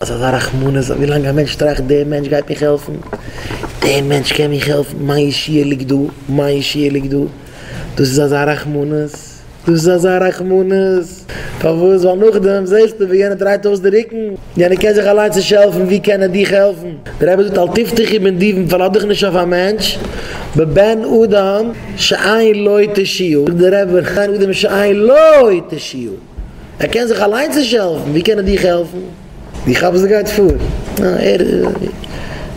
ס'איז אזא רחמנות ווי לאנג א מענטש טראכט דער מענטש גייט מיך העלפן, דער מענטש קען מיך העלפן, מיין ישועה ליגט דא, מיין ישועה ליגט דא, דאס איז אזא רחמנות, דאס איז אזא רחמנות, פארוואס? ווייל נאכדעם זעסטו ווי יענער דרייט אויס די רוקן, יענער קען זיך אליינס נישט העלפן, ווי קען ער דיך העלפן? דער רבי זאגט אל תבטחו בנדיבים, פארלאז דיך נישט אויף א מענטש, בבן אדם שאין לו תשועה, זאגט דער רבי, בן אדם שאין לו תשועה. ער קען זיך אליינס נישט העלפן, ווי קען ער דיך העלפן? דו כאפסט וואס גייט פאר? ער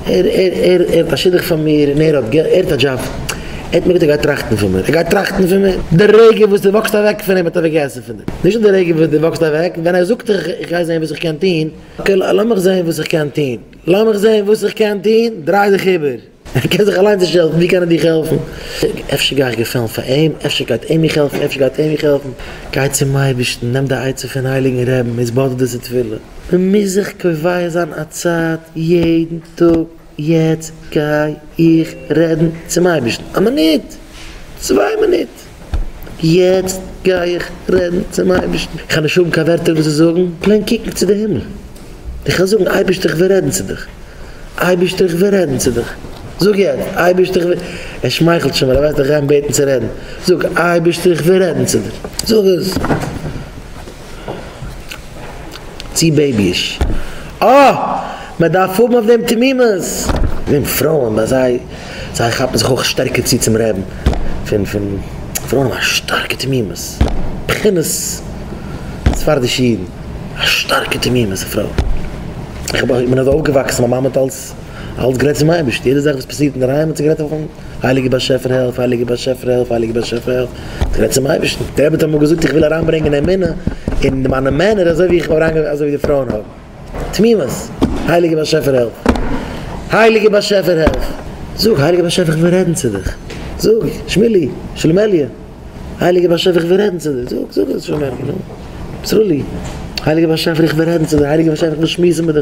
ער ער ער ער האט א שידוך פאר מיר און ער האט געלט, ער האט א דזשאב, ער האט מיר געזאגט ער גייט טראכטן פון מיר, ער גייט טראכטן פון מיר? די רגע וואס דו וואקסט אוועק פון אים האט ער פארגעסן פון דיר, נישט די רגע וואס דו וואקסט אוועק, ווען ער זאגט דיך איך גיי זען וואס איך קען טון, okay לאמיך זען וואס איך קען טון, לאמיך זען וואס איך קען טון, דריי דיך איבער. ער קען זיך אליינס נישט העלפן, ווי קען ער דיך העלפן? אפשר גיי איך געפעלן פאר אים, אפשר גייט ער מיך העלפן, אפשר גייט ער מיך העלפן. גיי צום אייבערשטן, נעם די עצה פון הייליגן רעבן, התבודדות און תפילה. מען מוז זיך קובע זיין א צייט יעדן טאג, יעצט גיי איך רעדן צום אייבערשטן, א מינוט, צוויי מינוט, יעצט גיי איך רעדן צום אייבערשטן, איך וועל נישט האבן קיין ווערטער וואס צו זאגן, plain קוקן צו די הימל, איך וועל זאגן, אייבערשטער איך וויל רעדן צו דיך. אייבערשטער איך וויל רעדן צו דיך. זאג יעצט, אייבערשטער איך וויל, ער שמייכלט שוין ווייל ער ווייסט איך גיי אים בעטן צו רעדן. זאג, אייבערשטער איך וויל רעדן צו דיר. זאג עס. צו בעיביש. אה! מען דארף האבן אויף דעם תמימות. זען פרויען ביי זיי, זיי כאפן זיך אויך שטערקער צו צום רעבן פון פון פרויען האבן א שטארקע תמימות. בחינת ספרדישע אידן. א שטארקע תמימות א פרוי. איך בין אזוי אויפגעוואקסן, מיין מאמע האט אלס אלס גערעדט צום אייבערשטן, יעדע זאך וואס פאסירט אינדערהיים האט זי גערעדט אויפן הייליגער באשעפער העלף, הייליגער באשעפער העלף, הייליגער באשעפער העלף, האט גערעדט צום אייבערשטן. דער רבי האט אמאל געזאגט איך וויל אריינברענגען אמונה אין מיינע מענער אזוי ווי איך האב אריינגעברענגט אזוי ווי די פרויען האבן. תמימות! הייליגער באשעפער העלף! הייליגער באשעפער העלף! זאג, הייליגער באשעפער איך וויל רעדן צו דיך. זאג, שמילי, שלמה'לע. הייליגער באשעפער איך וויל רעדן צו דיר, זאג, זאג עס שוין מער, נו, סרולי, הייליגער באשעפער איך וויל רעדן צו דיר, הייליגער באשעפער איך וויל שמועסן מיט דיך.